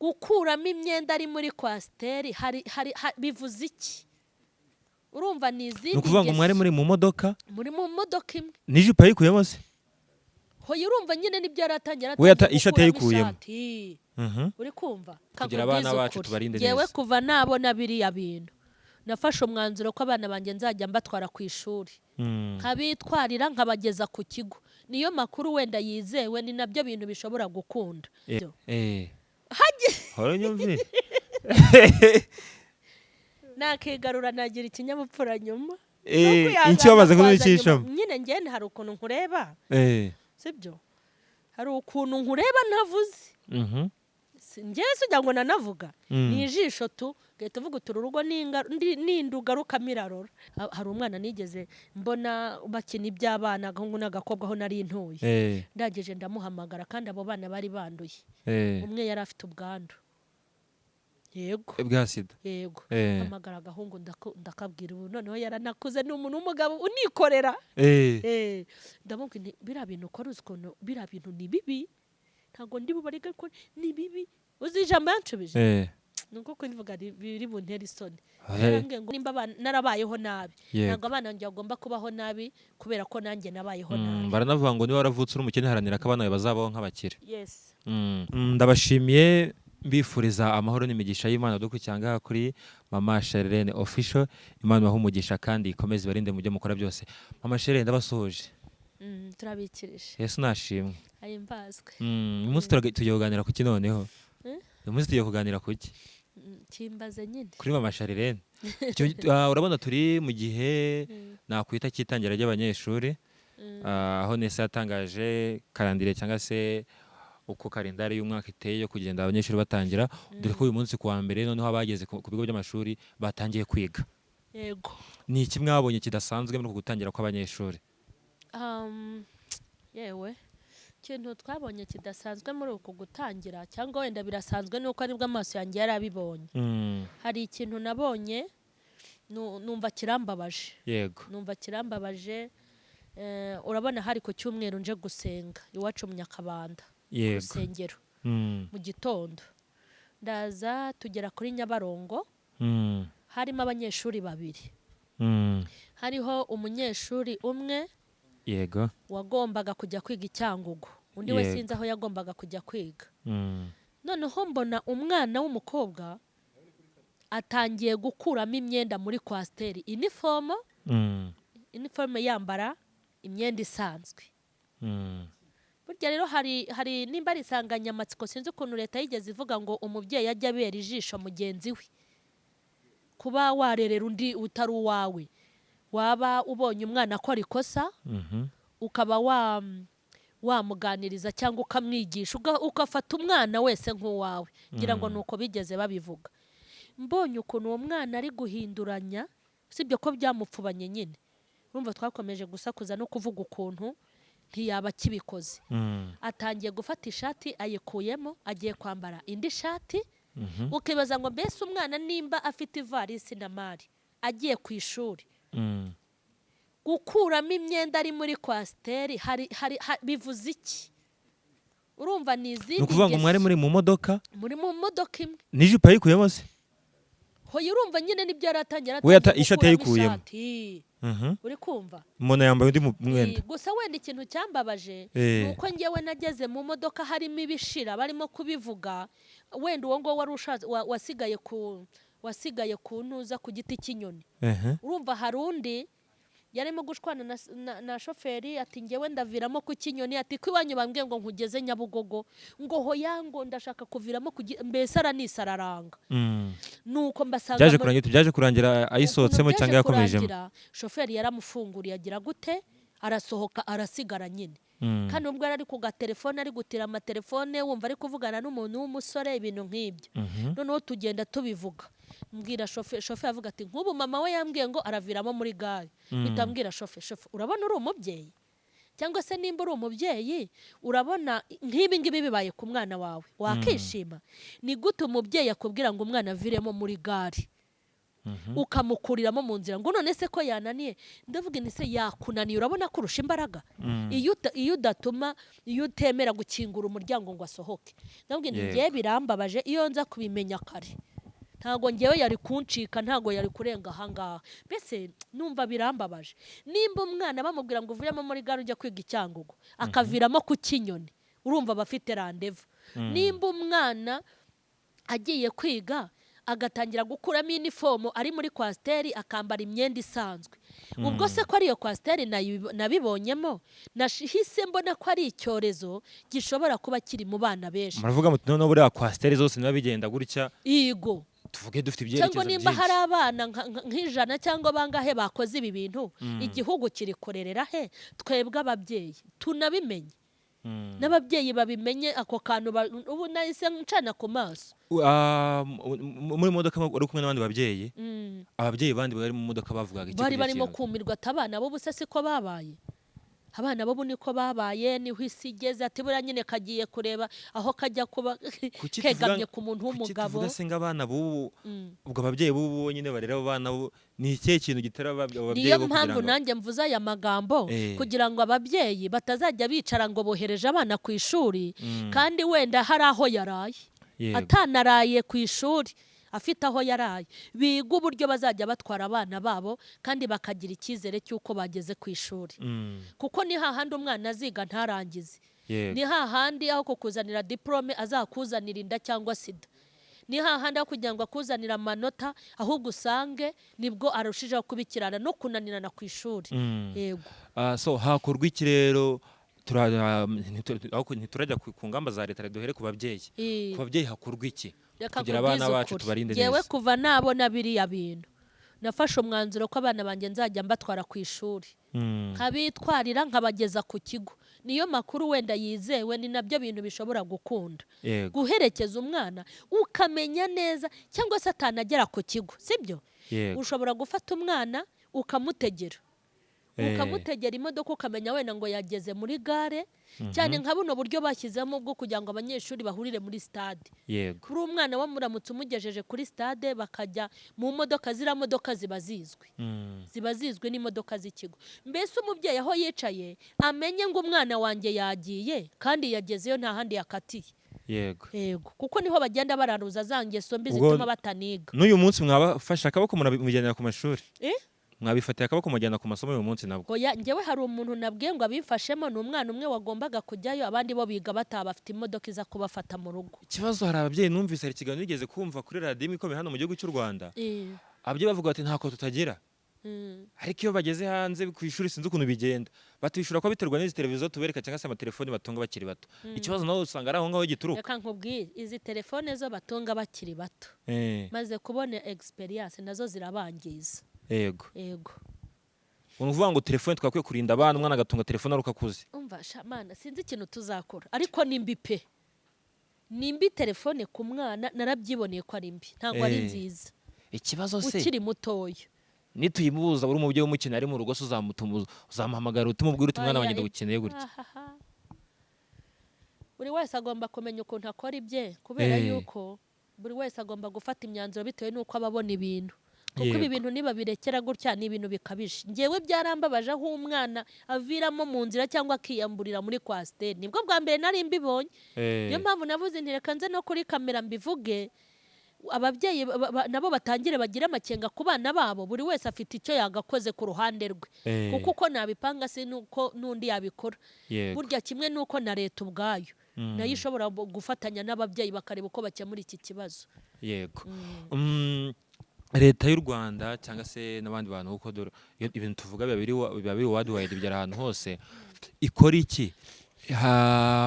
Gukuramo imyenda ari muri coaster hari bivuze iki? Urumva ni Ni izindi ukuvuga ngo mwari ngeso. muri mu modoka? Muri mu modoka imwe. N'ijipo yayikuyemo se? Hoya, urumva nyine nibyo yari atangiye. We Yaratangiye ishati gukuramo yayikuyemo. ishati. Uri kumva? Kugira abana Kakubwiza bacu ukuri. tubarinde Njyewe neza. kuva nabona biriya bintu, nafashe umwanzuro ko abana banjye nzajya mbatwara ku ishuri, nkabitwarira, nkabageza ku kigo. Niyo makuru wenda yizewe, ni nabyo bintu bishobora gukunda. Hora unyumvire. Nakigarura, nagira ikinyabupfura nyuma. Inshyi Nuko wamaze kwaza kuzicishamo. nyuma. Nyine njye hari ukuntu nkureba, sibyo? Hari ukuntu nkureba ntavuze. Njyewe si ugira ngo nanavuga. Ni ijisho tu, ugahita uvuga uti: "Uru rugo nindugarukamo irarora." Hari umwana nigeze mbona bakina iby'abana, agahungu n'agakobwa, aho nari ntuye. Ndangije ndamuhamagara, kandi abo bana bari banduye. Umwe yari afite ubwandu, yego. Bwa sida? Yego. Hamagara agahungu, ndakabwira. Ubu noneho yaranakuze, ni umuntu w'umugabo unikorera. Ndamubwira nti: "Biriya bintu ukora, uzi ukuntu biriya bintu ni bibi? Ntabwo ndi bubarege ko ni bibi." Uzi ijambo yanshubije? Ni uko kubivuga biri buntere isoni. Yarambwiye ngo nimba narabayeho nabi, ntabwo abana banjye bagomba kubaho nabi kubera ko nanjye nabayeho nabi. Baranavuga ngo niba waravutse uri umukene, haranira ko abana bawe bazabaho nk'abakire. Yes. Ndabashimiye, mbifuriza amahoro n'imigisha y'Imana. Dukurikira ngaha kuri Mama Charlene Official. Imana ibahe umugisha kandi ikomeze ibarinde mu byo mukora byose. Mama Charlene, ndabasuhuje. Turabikirije. Yesu nashimwe. Ahimbazwe. Uyu munsi tugiye kuganira ku ki noneho? Eh? Uyu munsi tugiye kuganira ku ki? Kimbaze nyine. Kuri Mama Charlene. Urabona turi mu gihe nakwita cy'itangira ry'abanyeshuri, aho NESA yatangaje calendrier, cyangwa se uko kalendari y'umwaka iteye yo kugenda abanyeshuri batangira, dore ko uyu munsi ku wa mbere noneho abageze ku bigo by'amashuri batangiye kwiga. Yego. Ni iki mwabonye kidasanzwe muri uku gutangira kw'abanyeshuri? Yewe, ikintu twabonye kidasanzwe muri uku gutangira, cyangwa wenda birasanzwe, nuko aribwo amaso yanjye yari abibonye, hari ikintu nabonye numva kirambabaje. Numva kirambabaje. Urabona hari ku cyumweru, nje gusenga iwacu mu Nyakabanda, ku rusengero, mu gitondo. Ndaza, tugera kuri Nyabarongo, harimo abanyeshuri babiri. Hariho umunyeshuri umwe wagombaga kujya kwiga i Cyangugu, undi we sinzi aho yagombaga kujya kwiga. Noneho mbona umwana w'umukobwa atangiye gukuramo imyenda muri coaster, uniforme, uniforme, yambara imyenda isanzwe. Burya rero hari nimba ari insanganyamatsiko, sinzi ukuntu leta yigeze ivuga ngo umubyeyi ajya abera ijisho mugenzi we. Kuba warerera undi utari uwawe, waba ubonye umwana akora ikosa, ukaba wamuganiriza cyangwa ukamwigisha, ugafata umwana wese nk'uwawe. Ngira ngo ni uko bigeze babivuga. Mbonye ukuntu uwo mwana ari guhinduranya, usibye ko byamupfubanye nyine, urumva twakomeje gusakuza no kuvuga ukuntu ntiyaba akibikoze. Atangiye gufata ishati, ayikuyemo, agiye kwambara indi shati. Ukibaza ngo mbese umwana nimba afite ivarisi na mari agiye ku ishuri, gukuramo imyenda ari muri coaster hari bivuze iki? Urumva ni izindi Ni ukuvuga ngo mwari ngeso. muri mu modoka? Muri mu modoka imwe. N'ijipo yayikuyemo se? Hoya, urumva nyine nibyo yari atangiye. We Yaratangiye ishati gukuramo yayikuyemo. ishati. Uri kumva? Umuntu yambaye undi mwenda. Gusa wenda ikintu cyambabaje ni uko ngewe nageze mu modoka harimo ibishira barimo kubivuga. Wenda uwo nguwo wari ushatse wasigaye ku ntuza, ku giti cy'inyoni. Urumva hari undi yarimo gushwana na shoferi, ati: "Ngewe ndaviramo ku cy'inyoni," ati: "Ko iwanyu bambwiye ngo nkugeze Nyabugogo," ngo: "Hoya," ngo: "Ndashaka kuviramo ku mbese aranisararanga." Nuko mbasanga Byaje kurangira, byaje kurangira ayisohotsemo Ukuntu cyangwa byaje yakomejemo? kurangira, shoferi yaramufunguriye, agira gute, arasohoka, arasigara nyine. Kandi ubwo yari ari ku gatelefone, ari gutira amatelefone, wumva ari kuvugana n'umuntu w'umusore, ibintu nk'ibyo. Noneho tugenda tubivuga, mbwira shoferi, shoferi avuga ati: "Nk'ubu mama we yambwiye ngo araviramo muri gare." Mpita mbwira shoferi: "Shoferi, urabona uri umubyeyi? Cyangwa se nimba uri umubyeyi, urabona nk'ibi ngibi bibaye ku mwana wawe wakishima? Ni gute umubyeyi akubwira ngo umwana aviremo muri gare?" Ukamukuriramo mu nzira ngo none se ko yananiye? Ndavuga nti se yakunaniye, urabona kurusha imbaraga? Iyo udatuma, iyo utemera gukingura umuryango ngo asohoke. Ndavuga nti ngewe birambabaje, iyo nza kubimenya kare ntago ngewe yari kuncika, ntago yari kurenga ahangaha. Mbese numva birambabaje nimba umwana bamubwira ngo uvuyemo muri gare ujya kwiga i Cyangugu, akaviramo ku Kinyoni, urumva abafite rendez-vous. Nimba umwana agiye kwiga agatangira gukuramo inifomo ari muri coaster, akambara imyenda isanzwe, ubwo se ko ari iyo coaster nabibonyemo, nahise mbona ko ari icyorezo gishobora kuba kiri mu bana benshi. Muravuga muti noneho buriya coaster zose niba bigenda gutya, Igo. tuvuge dufite ibyerekezo Cyangwa nimba byinshi. hari abana nk'100 cyangwa bangahe bakoze ibi bintu, igihugu kiri kurerera he? Twebwe ababyeyi tunabimenye, n'ababyeyi babimenye ako kantu, ubu nahise ncana ku maso. Muri modoka wari kumwe n'abandi babyeyi, ababyeyi bandi bari mu modoka bavugaga iki Bari kuri iki barimo kintu? kumirwa, ati abana bo se siko babaye, abana bo niko babaye, niho isi igeze. Ati buriya nyine kagiye kureba aho kajya kuba Kuki kegamye ku muntu kuki w'umugabo. tuvuga se ngo abana b'ubu, ubwo ababyeyi b'ubu bonyine barera abo bana bo, ni ikihe kintu gitera abo babyeyi Niyo bo kugira mpamvu ngo nanjye mvuze aya magambo, kugira ngo ababyeyi batazajya bicara ngo bohereje abana ku ishuri kandi wenda hari aho yaraye, atanaraye ku ishuri, afite aho yaraye. Biga uburyo bazajya batwara abana babo kandi bakagira icyizere cy'uko bageze ku ishuri, kuko ni hahandi umwana aziga ntarangize, ni hahandi aho kukuzanira diporome azakuzanira inda cyangwa sida, ni hahandi aho kugira ngo akuzanire amanota ahubwo usange nibwo arushijeho kubikirana no kunanirana ku ishuri. Yego. So hakorwa iki rero? Ntiturajya ku ngamba za leta, duhere ku babyeyi. Ku babyeyi hakorwa iki Reka kugira abana nkubwize bacu ukuri. tubarinde Ngewe neza? kuva nabona biriya bintu, nafashe umwanzuro ko abana banjye nzajya mbatwara ku ishuri, nkabitwarira nkabageza ku kigo. Niyo makuru wenda yizewe, ni nabyo bintu bishobora gukunda, guherekeza umwana ukamenya neza, cyangwa se atanagera ku kigo, sibyo? Yego. Ushobora gufata umwana ukamutegera, ukamutegera imodoka, ukamenya wenda ngo yageze muri gare, cyane nka buno buryo bashyizemo bwo kugira ngo abanyeshuri bahurire muri stade. Kuri umwana wamuramutse umugejeje kuri stade, bakajya mu modoka, ziriya modoka ziba zizwi, ziba zizwi n'imodoka z'ikigo. Mbese umubyeyi aho yicaye amenye ngo umwana wanjye yagiye kandi yagezeyo, nta handi yakatiye. Yego, kuko niho bagenda bararuza za ngeso mbi zituma bataniga. N'uyu munsi mwabafashe akaboko muramujyanira ku mashuri? Eh? Mwabifatiye akaboko mujyana ku masomo uyu munsi nabwo? Oya, njyewe hari umuntu nabwiye ngo abimfashemo, ni umwana umwe wagombaga kujyayo, abandi bo biga bataha, bafite imodoka iza kubafata mu rugo. Ikibazo, hari ababyeyi numvise, hari ikiganiro nigeze kumva kuri radiyo imwe ikomeye hano mu gihugu cy'u Rwanda, ababyeyi bavuga bati ntako tutagira, ariko iyo bageze hanze ku ishuri sinzi ukuntu bigenda, batishura ko biterwa n'izi televiziyo tubereka cyangwa se amatelefoni batunga bakiri bato. Ikibazo nawe usanga ari aho ngaho gituruka. Reka nkubwire, izi telefone zo batunga bakiri bato, maze kubona experience, nazo zirabangiza. Yego. Ni ukuvuga ngo telefone twakwiye kurinda abana, umwana agatunga telefone ari uko akuze. Umva sha mana, sinzi ikintu tuzakora, ariko ni mbi pe, ni mbi telefone ku mwana, narabyiboneye ko ari mbi, ntabwo ari nziza Ikibazo se, ukiri mutoya. nituyimubuza, buri umubyeyi umukeneye ari mu rugo se, uzamuhamagara utumubwira uti umwana Oya, wanjye ndagukeneye gutya? Ahaha. Buri wese agomba kumenya ukuntu akora ibye, kubera yuko buri wese agomba gufata imyanzuro bitewe n'uko aba abona ibintu, kuko ibi bintu nibabirekera gutya ni ibintu bikabije. Ngewe byarambabaje aho umwana aviramo mu nzira cyangwa akiyamburira muri coaster, nibwo bwa mbere nari mbibonye. Niyo mpamvu navuze nti reka nze no kuri kamera mbivuge, ababyeyi nabo batangire bagire amakenga ku bana babo. Buri wese afite icyo yagakoze ku ruhande rwe, kuko uko nabipanga si nuko n'undi yabikora. Burya kimwe n'uko na leta ubwayo nayo ishobora gufatanya n'ababyeyi bakareba uko bakemura iki kibazo. Yego. Leta y'u Rwanda cyangwa se n'abandi bantu, kuko dore iyo ibintu tuvuga biba biri worldwide, bigera ahantu hose, ikora iki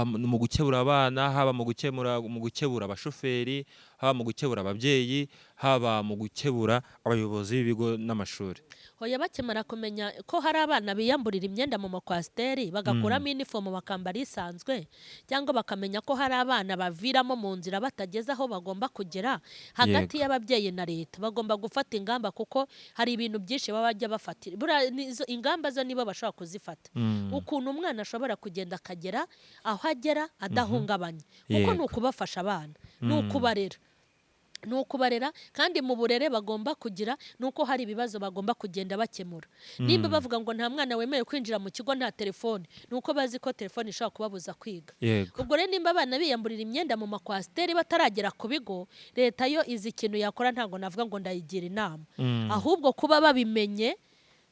mu gukebura abana, haba mu gukebura abashoferi, haba mu gukebura ababyeyi, haba mu gukebura abayobozi b'ibigo n'amashuri? Hoya, bakimara kumenya ko hari abana biyamburira imyenda mu ma coaster, bagakuramo inifomo bakambara isanzwe, cyangwa bakamenya ko hari abana baviramo mu nzira batageze aho bagomba kugera, hagati y'ababyeyi na leta bagomba gufata ingamba, kuko hari ibintu byinshi baba bajya bafatira. Buriya ingamba zo nibo bashobora kuzifata, ukuntu umwana ashobora kugenda akagera aho agera adahungabanye, kuko ni ukubafasha abana, ni ukubarera. Ni ukubarera, kandi mu burere bagomba kugira ni uko hari ibibazo bagomba kugenda bakemura. Nimba bavuga ngo nta mwana wemerewe kwinjira mu kigo nta telefone, ni uko bazi ko telefone ishobora kubabuza kwiga. Ubwo rero nimba abana biyamburira imyenda mu makwasiteri bataragera ku bigo, leta yo izi ikintu yakora. Ntabwo navuga ngo ndayigira inama, ahubwo kuba babimenye,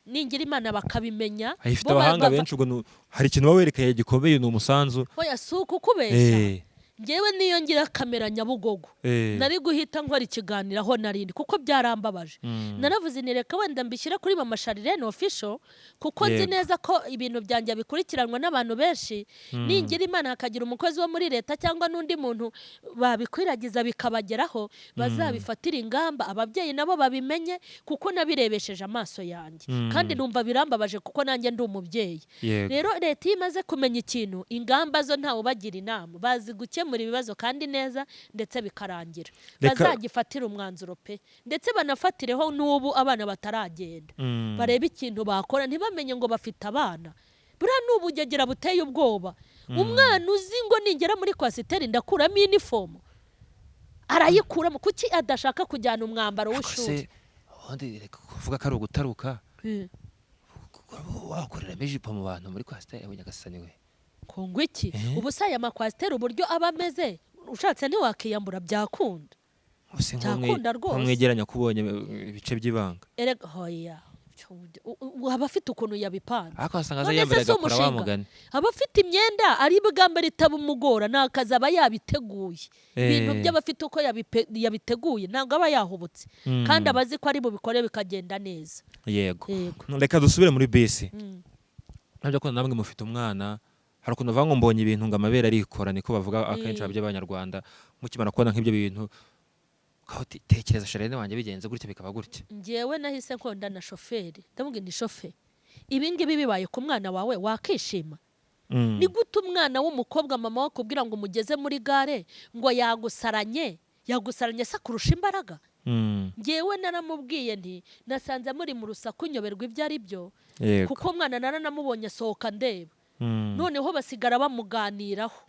ningira Imana bakabimenya, Ifite bo abahanga benshi. Ubwo hari ikintu uba werekanye gikomeye, ni umusanzu. Oya, si ukukubeshya. Ngewe niyo ngira kamera Nyabugogo, nari guhita nkora ikiganiro aho narindi, kuko byarambabaje. Naravuze nti reka wenda mbishyire kuri Mama Charlene Official, kuko nzi neza ko ibintu byanjye bikurikiranwa n'abantu benshi. Ningira Imana hakagira umukozi wo muri leta cyangwa n'undi muntu babikwiragiza bikabageraho, bazabifatira ingamba, ababyeyi nabo babimenye, kuko nabirebesheje amaso yanjye kandi numva birambabaje, kuko nanjye ndi umubyeyi. Rero leta iyo imaze kumenya ikintu, ingamba zo ntawe ubagira inama, bazi gukemura ibibazo kandi neza, ndetse bikarangira. Bazagifatire umwanzuro pe, ndetse banafatireho n'ubu abana bataragenda, barebe ikintu bakora, ntibamenye ngo bafite abana. Buriya ni ubugegera buteye ubwoba. Umwana uzi ngo ningera muri kwasiteri ndakuramo inifomo, arayikuramo. Kuki adashaka kujyana umwambaro Ariko w'ishuri? Se ubundi reka kuvuga ko ari ugutaruka, wakoreramo ijipo mu bantu muri kwasiteri we, Nyagasani we! Ngo iki? Eh? Ubu se aya makwasiteri uburyo aba ameze, ushatse ntiwakiyambura, byakunda? Ubuse Byakunda rwose. nko mwegeranya kubonye ibice by'ibanga. Erega hoya, aba afite ukuntu yabipanze. Ariko wasanga aza None se yiyambara si agakora wa umushinga? mugani. Aba afite imyenda ari bwambare itabumugora, ni akazi aba yabiteguye. Ibintu by'aba afite uko yabiteguye, ntabwo aba yahubutse, kandi aba azi ko ari bubikore bikagenda neza. Yego. Reka dusubire muri bisi. Ntabyo ko namwe mufite umwana, hari ukuntu bavuga ngo mbonye ibintu ngo amabere arikora, niko bavuga akenshi ababyeyi b'Abanyarwanda. Mukimara kubona nk'ibyo bintu, ukaho tekereza Charlene wanjye bigenze gutya, bikaba gutya. Njyewe nahise nkonda na shoferi, ndamubwira ni shoferi, ibi ngibi bibaye ku mwana wawe wakishima? Ni gute umwana w'umukobwa mama we akubwira ngo umugeze muri gare ngo yagusaranye? Yagusaranye se kurusha imbaraga? Njyewe naramubwiye nti nasanze muri mu rusaku, nyoberwa ibyo ari byo, kuko umwana naranamubonye asohoka ndeba. Noneho basigara bamuganiraho,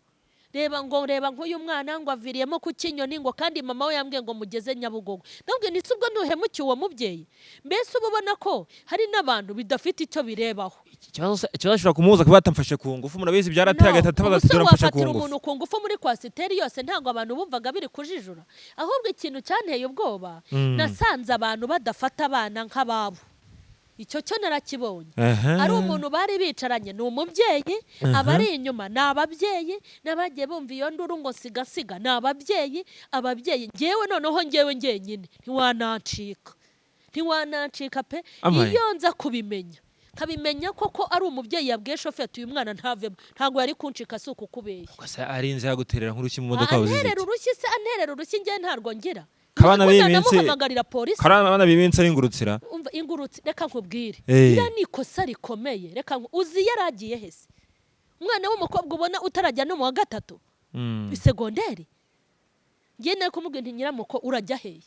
reba ngo reba nk'uyu mwana ngo aviriyemo ku kinyoni, ngo kandi mama we yambwiye ngo mugeze Nyabugogo. Ndabwira ndetse ubwo ntuhemukiye uwo mubyeyi? Mbese uba ubona ko hari n'abantu bidafite icyo birebaho. Ikibazo ashobora kumubuza kuba yatamfashe ku ngufu, murabizi byarateye, agahita atabaza ati Ubuse dore amfashe ku wafatira ngufu. umuntu ku ngufu muri kwasiteri yose? Ntabwo abantu bumvaga biri kujijura. Ahubwo ikintu cyanteye ubwoba, nasanze abantu badafata abana nk'ababo. Icyo cyo narakibonye. Ari umuntu bari bicaranye, ni umubyeyi, abari inyuma ni ababyeyi, n'abagiye bumva iyo nduru ngo sigasiga ni ababyeyi. Ababyeyi, ngewe noneho ngewe ngenyine ntiwanancika, ntiwanancika pe. Amaye. Iyo nza kubimenya, nkabimenya koko ari umubyeyi yabwiye shoferi ati uyu mwana ntavemo, ntabwo yari kuncika, si ukukubeshya. Gusa arinze yaguterera nk'urushyi mu modoka, wuzize Anterera iki? urushyi se? Anterera urushyi ngewe ntarwo ngira. Kabana Uzi ko b'iyi minsi- nanamuhamagarira polisi. Karabana b'iminsi ari ingurutsira. Umva ingurutsi, reka nkubwire. Iriya ni ikosa rikomeye. Reka uzi yaragiye hese umwana w'umukobwa ubona utarajya no mu wa gatatu segonderi? Ngiye nawe kumubwira nti nyiramuko, urajya hehe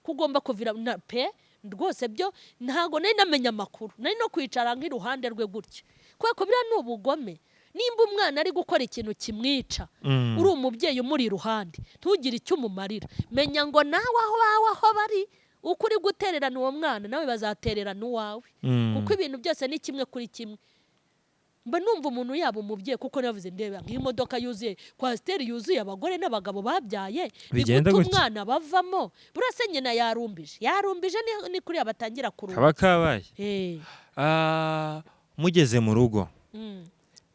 ko ugomba kuvira na pe? Rwose byo ntabwo nari namenya amakuru, nari no kwicara nk'iruhande rwe gutya, kubera ko biriya ni ubugome. Nimba umwana ari gukora ikintu kimwica, uri umubyeyi umuri iruhande ntugire icyo umumarira, menya ngo nawe aho wawe aho bari, uko uri gutererana uwo mwana, nawe bazatererana uwawe, kuko ibintu byose ni kimwe kuri kimwe. Mba numva umuntu yaba umubyeyi, kuko navuze ndeba nk'imodoka yuzuye kwasiteri, yuzuye abagore n'abagabo babyaye, ni Bigenda gute gutya. umwana bavamo? Buriya se nyina yarumbije, yarumbije, ni kuriya batangira kurumba. Kaba kabaye. Mugeze mu rugo,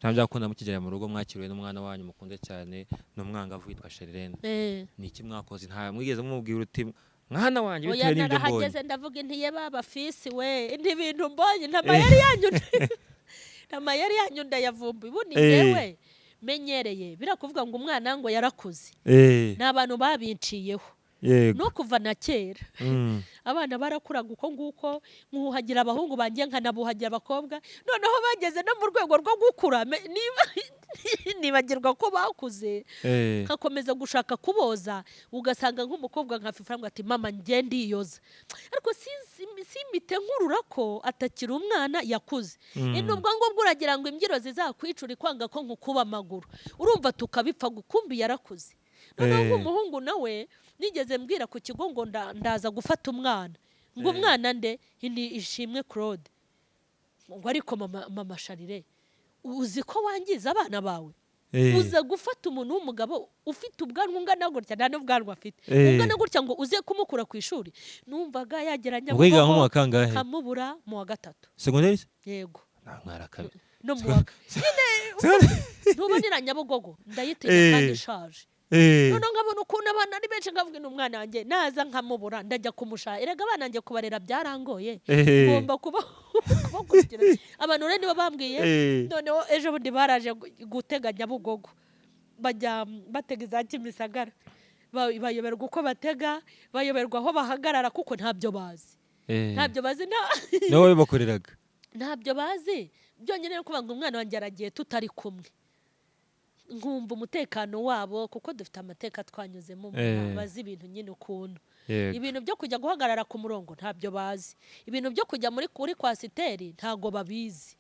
nta byakunda, mukigera mu rugo mwakiriwe n'umwana wanyu mukunze cyane, ni umwangavu witwa Charlene. Ni iki mwakoze? Nta mwigeze mumubwira uti mwana wanjye, Oya, bitewe n'ibyo mbonye? Narahageze ndavuga inti ye baba fisi we, inti ibintu mbonye nta mayeri yanyu, nta mayeri yanyu ndayavumba. Ubundi njyewe menyereye birakuvuga ngo umwana ngo yarakuze, ni abantu babinciyeho no kuva na kera. Abana barakuraga uko nguko, nkuhagira abahungu banjye, nkanabuhagira abakobwa. Noneho bageze no mu rwego rwo gukura, niba nibagirwa ko bakuze, nkakomeza gushaka kuboza, ugasanga nk'umukobwa nka Fifa ngo ati mama njye ndiyoza, ariko simite nkurura ko atakiri umwana, yakuze. Ubwo ngubwo uragira ngo imbyiro zizakwicura, ikwanga ko nkukuba amaguru, urumva tukabipfa gukumbi yarakuze. Noneho nk'umuhungu nawe nigeze mbwira ku kigo ngo ndaza gufata umwana, ngo umwana nde? Ni Ishimwe Claude. Ngo ariko mama Sharire, uzi ko wangiza abana bawe? Uza gufata umuntu w'umugabo ufite ubwanwa ungana gutya, nta n'ubwanwa afite, ungana gutya, ngo uze kumukura ku ishuri. Numvaga yagera Ubwo yiga nko mu Nyabugogo wa kangahe? nkamubura. Mu wa gatatu. Segonderi se? Yego. Mwarakabi. No mu wa Segonderi. Ntubonera Nyabugogo ndayitinya kandi ishaje. Noneho nkabona ukuntu abana ari benshi, nkavuga ni umwana wanjye naza nkamubura ndajya kumushaka. Erega abana wanjye kubarera byarangoye. Ngomba kuba kubakurikirana. Abantu rero nibo bambwiye. Noneho ejo bundi baraje gutega Nyabugogo, bajya batega iza Kimisagara, bayoberwa uko batega, bayoberwa aho bahagarara, kuko ntabyo bazi. Ntabyo bazi nta Niwe wabibakoreraga? Ntabyo bazi. Byonyine no kuvuga ngo umwana wanjye aragiye tutari kumwe, nkumva umutekano wabo, kuko dufite amateka twanyuzemo, bazi ibintu nyine ukuntu. Ibintu byo kujya guhagarara ku murongo ntabyo bazi, ibintu byo kujya muri kuri coaster ntabwo babizi.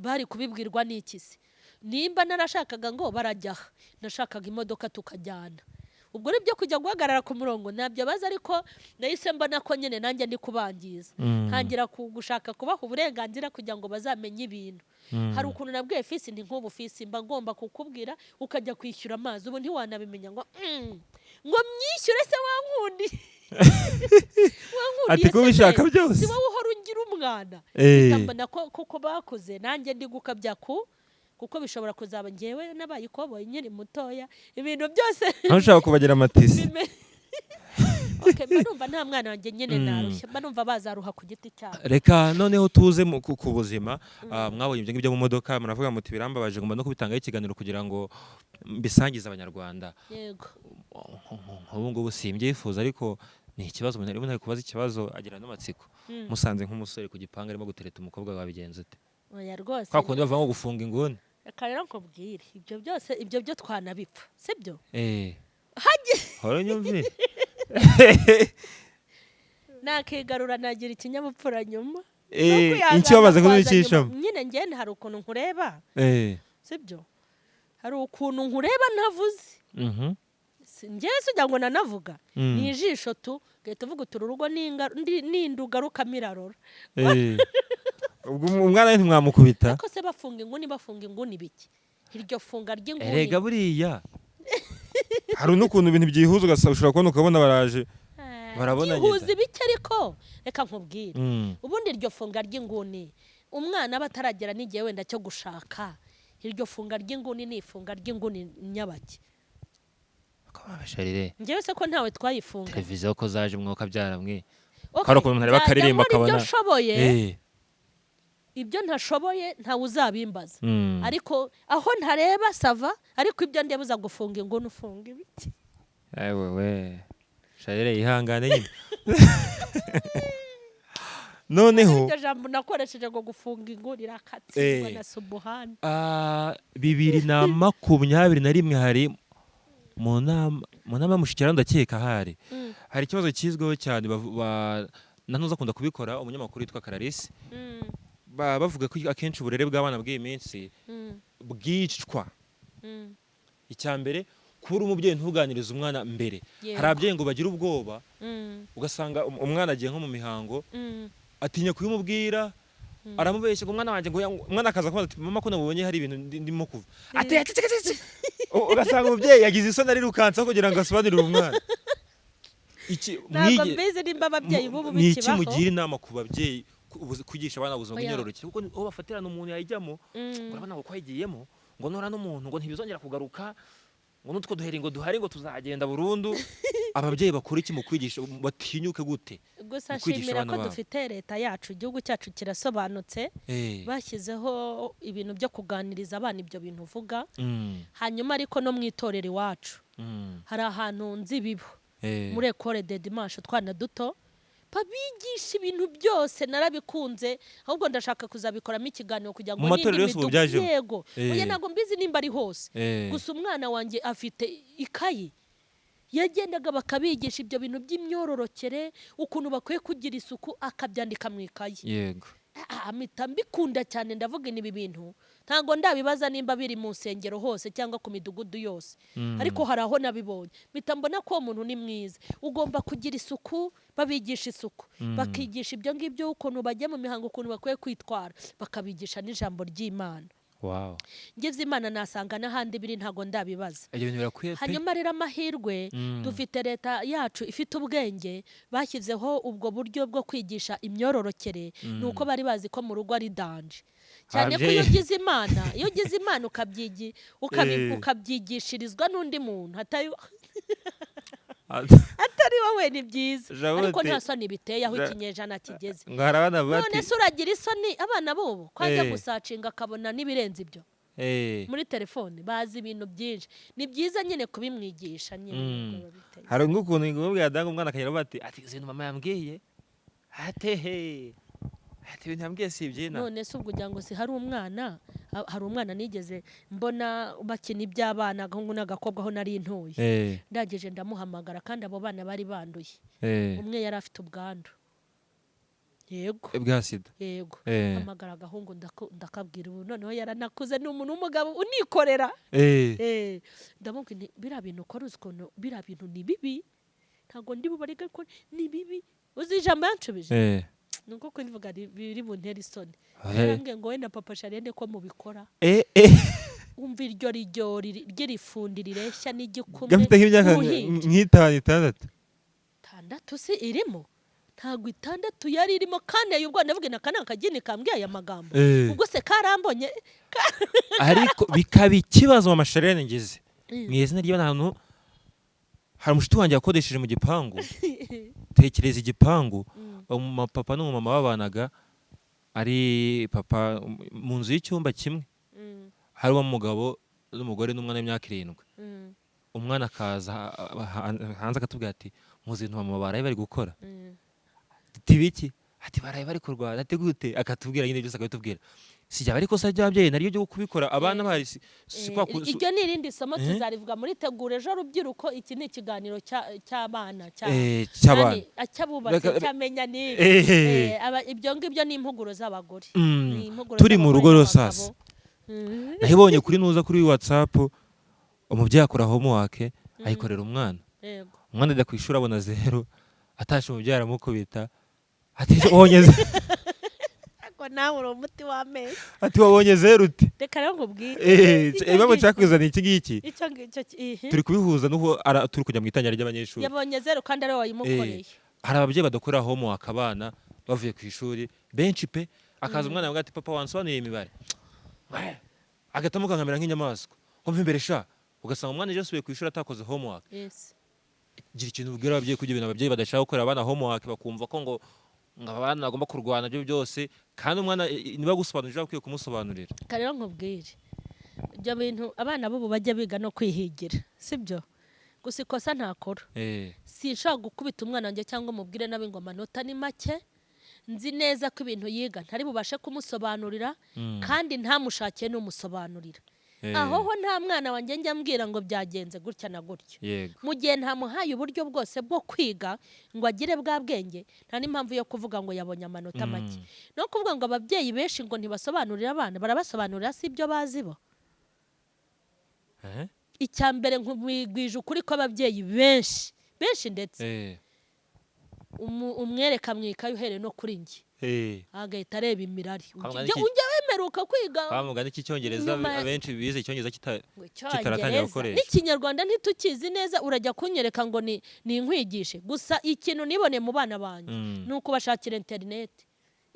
Bari kubibwirwa n'iki se? Nimba narashakaga ngo barajya aha, nashakaga imodoka tukajyana. Ubwo rero ibyo kujya guhagarara ku murongo ntabyo bazi. Ariko nahise mbona ko nyine nanjye ndi kubangiza, ntangira gushaka kubaha uburenganzira kugira ngo bazamenye ibintu. Hari ukuntu nabwiye fisi nti nk'ubu fisi mba ngomba kukubwira ukajya kwishyura amazi, ubu ntiwanabimenya ngo ngo myishyure se wankundi wankundiye Ati ko se ubishaka se? byose. Si wowe uhora ungira umwana. Mpita mbona ko kuko bakuze nanjye ndi gukabya ku kuko bishobora kuzaba ngewe n'abaye ikoboyi nkiri mutoya, ibintu byose. Aho ushaka kubagira amatisi. Okay, mba numva nta mwana wanjye nyine narushya, mba numva bazaruha ku giti cyabo. Reka noneho tuze ku buzima. Mwabonye ibyo ngibyo mu modoka, muravuga muti birambabaje, ngomba no kubitangaho ikiganiro kugira ngo mbisangize Abanyarwanda. Yego. Nk'ubu ngubu simbyifuza, ariko ni ikibazo umuntu arimo kubaza, ikibazo agira n'amatsiko. Musanze nk'umusore ku gipangu arimo gutereta umukobwa, wabigenza ute? Oya rwose. Kwa kundi bavuga ngo gufunga inguni. Reka rero nkubwire, ibyo byose, ibyo byo twanabipfa, sibyo? Eh, hora unyumvire. Nakigarura, nagira ikinyabupfura nyuma. Eh, No icyo bamaze kwihangana kwaza kubicishamo. nyuma. Nyine njye hari ukuntu nkureba, sibyo? Hari ukuntu nkureba ntavuze. Njyewe si ugira ngo nanavuga. Ni ijisho tu ugahita uvuga uti uru rugo nindugarukamo irarora. Eh. Ubwo umwana we ntimwamukubita? Ariko se bafunga inguni, bafunga inguni biki? Iryo funga ry'inguni. Erega buriya hari n'ukuntu ibintu byihuza, ugasaba ushobora kubona ukabona baraje barabonanye. Byihuza ibiki? Ariko reka nkubwire, ubundi iryo funga ry'inguni, umwana aba ataragera n'igihe wenda cyo gushaka, iryo funga ry'inguni ni ifunga ry'inguni nyabaki? Basharire. Njyewe se ko ntawe twayifunga? Televiziyo ko zaje, umwuka byaramwe. Okay, Hari ukuntu umuntu areba nzajya akaririmba nkora ibyo akabona nshoboye, ibyo ntashoboye ntawe uzabimbaza. Ariko aho ntareba ça va, ariko ibyo ndeba uza gufunga inguni ufunga ibiti. Ewe we, Sharire, ihangane nyine noneho. Iryo jambo nakoresheje ngo gufunga inguni irakatsindwa na subuhani. 2021 hari mu nama y'umushyikirano, ndakeka hari hari ikibazo kizwiho cyane, na ntuza akunda kubikora, umunyamakuru witwa Clarisse, bavuga ko akenshi uburere bw'abana bw'iyi minsi bwicwa, icya mbere, kuba uri umubyeyi ntuganirize umwana mbere. Hari ababyeyi ngo bagira ubwoba, ugasanga umwana agiye nko mu mihango, atinya kubimubwira, aramubeshya ngo umwana wanjye ngo umwana akaza kubaza ati mama, ko nabonye hari ibintu ndimo kuva, ati ati ati ati. Ugasanga umubyeyi yagize isoni, arirukansa kugira ngo asobanurire umwana iki. Ntabwo mbizi nimba ababyeyi b'ubu Ni iki bikibaho. mugira inama ku babyeyi kwigisha abana ubuzima Oya. bw'imyororokere? Kuko aho bafatirana umuntu yayijyamo, urabona ngo ko yayigiyemo, ngo nora n'umuntu ngo ntibizongera kugaruka, ngo n'utwo duheri ngo duhari ngo tuzagenda burundu. Ababyeyi bakora iki mu kwigisha? Batinyuke gute Gusa mu kwigisha nshimira abana ko babo? dufite leta yacu, igihugu cyacu kirasobanutse. Bashyizeho ibintu byo kuganiriza abana, ibyo bintu uvuga. Hanyuma ariko no mu itorero iwacu hari ahantu nzi bibo, muri école de dimanche, utwana duto babigisha ibintu byose. Narabikunze, ahubwo ndashaka kuzabikoramo ikiganiro kugira ngo Mu matorero n'indi yose ubu midugudu- byajemo? Yego. Oya, ntabwo mbizi nimba ari hose. Gusa umwana wanjye afite ikayi yagendaga bakabigisha ibyo bintu by'imyororokere, ukuntu bakwiye kugira isuku, akabyandika mu ikayi. Yego. Mpita mbikunda cyane. Ndavuga ibi bintu ntabwo ndabibaza nimba biri mu nsengero hose cyangwa ku midugudu yose, ariko hari aho nabibonye, mpita mbona ko uwo muntu ni mwiza. Ugomba kugira isuku, babigisha isuku, bakigisha ibyo ngibyo, ukuntu bajya mu mihango, ukuntu bakwiye kwitwara, bakabigisha n'ijambo ry'Imana. Ngize Imana nasanga n'ahandi biri, ntabwo ndabibaza. Ibyo bintu birakwiye pe. Hanyuma rero amahirwe dufite, leta yacu ifite ubwenge, bashyizeho ubwo buryo bwo kwigisha imyororokere, ni uko bari bazi ko mu rugo ari danger cyane, ko iyo Ababyeyi- ugize Imana ukabyigishirizwa n'undi muntu atari wowe, ni byiza. Jaboti- Ariko nta soni biteye aho ikinyejana kigeze. Ngo hari abana None bati se uragira isoni abana b'ubu ko ajya gusacinga akabona n'ibirenze ibyo muri telefone? Bazi ibintu byinshi. Ni byiza nyine kubimwigisha nyine, nubwo biba biteye. Hari nk'ukuntu ngo danga umwana akagera avuga ati izi bintu mama yambwiye, atehe, ati ibintu yambwiye si ibyina. None se ubwo ugira ngo si hari umwana, hari umwana nigeze mbona bakina iby'abana, agahungu n'agakobwa, aho nari ntuye. Ndangije ndamuhamagara, kandi abo bana bari banduye. Umwe yari afite ubwandu, yego. Bwa sida? Yego. Hamagara agahungu, ndakabwira. Ubu noneho yaranakuze, ni umuntu w'umugabo unikorera. Ndamubwira nti: "Biriya bintu ukora, uzi ukuntu biriya bintu ni bibi? Ntabwo ndi bubarege ko ni bibi." Uzi ijambo yanshubije? Ni uko kubivuga biri buntere isoni. Yarambwiye ngo: "We na papa Sharene ko mubikora?" Umva iryo rijyo ry'irifundi rireshya n'igikumwe Gafite nk'imyaka n'uruhinja. nk'itanu, itandatu. 6 si irimo, ntabwo 6 yari irimo. Kandi ubwo ndavuga aka ni akagini kambwiye aya magambo. Ubwo se karambonye? Ariko bikaba ikibazo mu masharene ngize mu izina ry'ahantu. Hari umushuti wanjye yakodesheje mu gipangu. Tekereza igipangu, umupapa n'umumama babanaga, ari papa, mu nzu y'icyumba kimwe, harimo umugabo n'umugore n'umwana w'imyaka 7. Umwana akaza hanze akatubwira ati: "Muzi ibintu mama baraye bari gukora?" Ati: "Biki?" Ati: "Baraye bari kurwana." Ati: "Gute?" Akatubwira nyine byose, akabitubwira. Si byaba ari ikosa ry'ababyeyi naryo ryo kubikora abana bahari? Si kwa Iryo ni irindi somo, tuzarivuga muri Tegura Ejo Rubyiruko. Iki ni ikiganiro cy'abana cy'abana. Yani, cy'abubatse, cyamenya ni ibyo ngibyo ni impuguro z'abagore. Ni impuguro Turi mu z'abagore rugo rero n'abagabo. sasa, nahibonye kuri nuza kuri WhatsApp, umubyeyi akora homework ayikorera umwana. Umwana ajya ku ishuri abona 0. Atashe, umubyeyi aramukubita ati: "Wabonye Ariko nawe uri umuti w'amenyo. Ati: "Wabonye 0 ute?" Reka rero nkubwire. Impamvu nshaka kuzana iki ngiki, Icyo ngicyo ihe. turi kubihuza n'uko turi kujya mu itangira ry'abanyeshuri. Yabonye 0 kandi ariwe wayimukoreye. Hari ababyeyi badakora homework abana bavuye ku ishuri, benshi pe. Akaza umwana avuga ati: "Papa, wansobanuriye imibare?" Agahita amukankamira nk'inyamaswa ngo mve imbere sha. Ugasanga umwana ejo asubiye ku ishuri atakoze homework. Gira ikintu ubwira ababyeyi kugira ibintu ababyeyi badashaka gukorera abana homework, bakumva ko ngo abana bagomba kurwana byo byose, kandi umwana niba agusobanurira ukwiye kumusobanurira. Reka rero nkubwire, ibyo bintu abana b'ubu bajya biga no kwihigira, sibyo? Gusa ikosa ntakora, sinshobora gukubita umwana wanjye cyangwa umubwire nabi ngo amanota ni make, nzi neza ko ibintu yiga ntari bubashe kumusobanurira, kandi ntamushakiye n'umusobanurira. Aho ho nta mwana wanjye njya mbwira ngo byagenze gutya na gutya. Mu gihe ntamuhaye uburyo bwose bwo kwiga ngo agire bwa bwenge, nta n'impamvu yo kuvuga ngo yabonye amanota make. No kuvuga ngo ababyeyi benshi ngo ntibasobanurire abana, barabasobanurira, si ibyo bazi bo. Icya mbere, nkubwije ukuri ko ababyeyi benshi benshi ndetse umwereka mu ikayi, uhereye no kuri njye, agahita areba imirari. Kwa muganga Ujya wemeruka kwiga Kwa muganga cy'icyongereza, nyuma abenshi bize icyongereza ngo kitaratangira Icyongereza gukoresha. n'Ikinyarwanda ntitukizi neza, urajya kunyereka ngo ni inkwigishe? Gusa ikintu niboneye mu bana banjye ni ukubashakira interineti,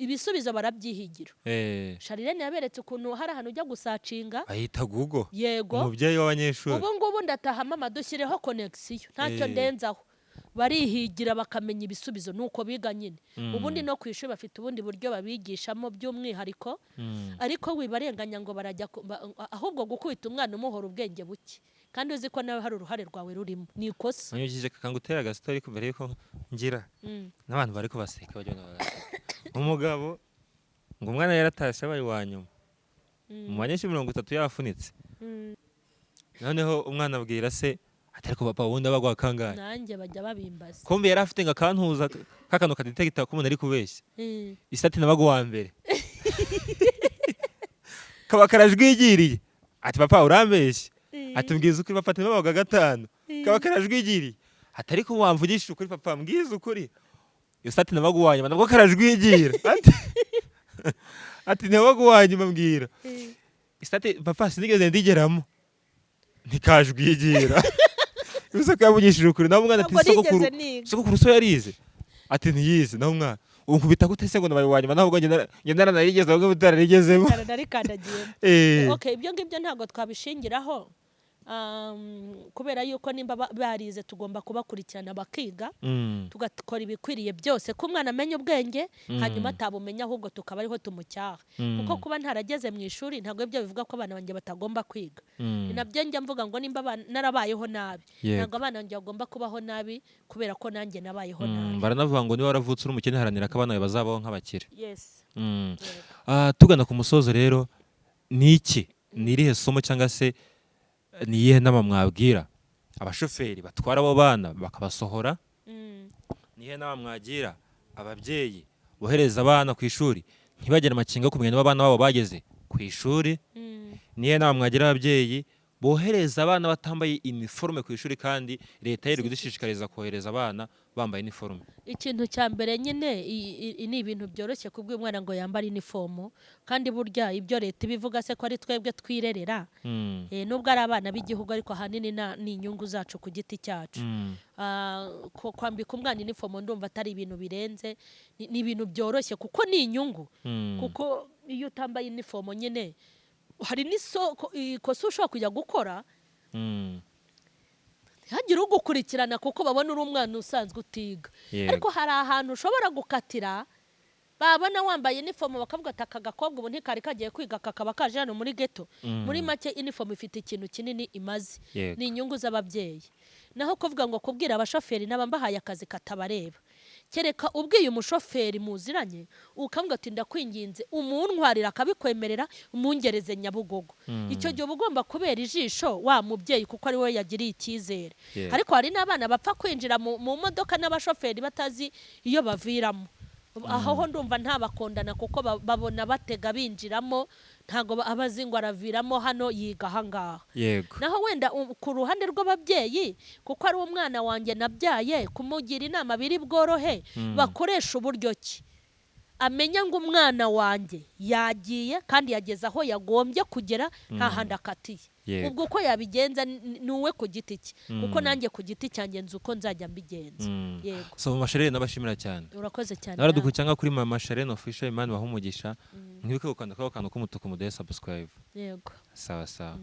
ibisubizo barabyihigira. Sharirene yaberetse ukuntu hari ahantu ujya gusacinga. Bayita Google. Yego. Umubyeyi w'abanyeshuri. Ubu ngubu ndataha: "Mama, dushyireho connexion." Ntacyo ndenzaho, barihigira bakamenya ibisubizo. Nuko biga nyine. Ubundi no ku ishuri bafite ubundi buryo babigishamo by'umwihariko. Ariko wibarenganya ngo barajya ahubwo gukubita umwana umuhora ubwenge buke kandi uzi ko nawe hari uruhare rwawe rurimo ni ikosa. Nanyujije kangutera agastori mbere yuko ngira n'abantu bari kubaseka, bajya baraseka. Umugabo ngo umwana yaratashye abaye uwa nyuma mu banyeshuri 30, yafunitse. Noneho umwana abwira se Ati: "Ariko papa, ubundi abagwa kangahe?" Nanjye bajya babimbaza. Kumbe yari afite ngo akantuza kakantu kadetegita ko umuntu ari kubeshya. Isati nabaga uwa mbere, kaba karajwigiriye. Ati: "Papa, urambeshye." Ati: "Mbwiza ukuri, papa." Ati: "Nabaga gatanu." Kaba karajwigiriye. Ati: "Ariko wamvugishije ukuri, papa, mbwiza ukuri." Isati nabaga uwa nyuma, nabwo karajwigira. Ati: "Nabaga uwa nyuma, mbwira." Isati: "Papa, sinigeze ndigeramo." Ntikajwigira, bivuze ko yavugishije ukuri. Nawe umwana ati: Ntabwo "Sogokuru, nigeze niga. sogokuru so yarize?" Ati: "Ntiyize." Nawe umwana ubu nkubita gute se ngo nabaye uwa nyuma, ntabwo njye naranarigeze, ahubwo mutararigezemo? Narikandagiyemo. Okay, ibyo ngibyo ntabwo twabishingiraho, kubera yuko nimba barize tugomba kubakurikirana bakiga, tugakora ibikwiriye byose ko umwana amenya ubwenge, hanyuma atabumenya ahubwo tukaba ariho tumucyaha, kuko kuba ntarageze mu ishuri ntabwo ibyo bivuga ko abana banjye batagomba kwiga. Ni nabyo njya mvuga ngo nimba narabayeho nabi, ntabwo abana banjye bagomba kubaho nabi kubera ko nanjye nabayeho nabi. Baranavuga ngo niba waravutse uri umukene, haranira ko abana bawe bazabaho nk'abakire. Yes. Yego. Ah, tugana ku musozo rero, ni iki, ni irihe somo cyangwa se ni iyihe nama mwabwira abashoferi batwara abo bana bakabasohora? Ni iyihe nama mwagira ababyeyi bohereza abana ku ishuri ntibagire amakenga yo kumenya niba abana babo bageze ku ishuri? Ni iyihe nama mwagira ababyeyi bohereza abana batambaye iniforume ku ishuri, kandi leta yirirwa idushishikariza kohereza abana bambaye iniforume? Ikintu cya mbere nyine, ni ibintu byoroshye kubwira umwana ngo yambare inifomo, kandi burya ibyo leta ibivuga se ko ari twebwe twirerera? Nubwo ari abana b'igihugu, ariko ahanini ni inyungu zacu ku giti cyacu. Kwambika umwana inifomo ndumva atari ibintu birenze, ni ibintu byoroshye kuko ni inyungu, kuko iyo utambaye inifomo nyine hari n'isoko ikosa ushobora kujya gukora, ntihagire ugukurikirana kuko babona uri umwana usanzwe utiga. Ariko hari ahantu ushobora gukatira, babona wambaye inifomo bakavuga ati: "Aka gakobwa ubu ntikari kagiye kwiga, kakaba kaje hano muri geto." Muri make, inifomo ifite ikintu kinini imaze, ni inyungu z'ababyeyi. Naho kuvuga ngo kubwira abashoferi n'abambahaye akazi katabareba, kereka ubwiye umushoferi muziranye ukavuga ati: "Ndakwinginze umuntwarira," akabikwemerera, "umungereze Nyabugogo." Icyo gihe uba ugomba kubera ijisho wa mubyeyi kuko ari we yagiriye icyizere. Ariko hari n'abana bapfa kwinjira mu modoka n'abashoferi batazi iyo baviramo. Aho ho ndumva ntabakondana, kuko babona batega binjiramo, ntabwo aba azi ngo araviramo hano, yiga ahangaha. Naho wenda ku ruhande rw'ababyeyi, kuko ari umwana wanjye nabyaye, kumugira inama biri bworohe. Bakoresha uburyo ki amenya ngo umwana wanjye yagiye kandi yageze aho yagombye kugera, nta handi akatiye. Ubwo uko yabigenza ni uwe ku giti cye, kuko nanjye ku giti cyanjye nzi uko nzajya mbigenza. Yego. So Mama Charlene, nabashimira cyane. Urakoze cyane. Naradukurikiye cyangwa kuri Mama Charlene Official, Imana ibahe umugisha. Mwibuke gukanda kuri ako kantu k'umutuku, muduhe subscribe. Yego. Sawa sawa.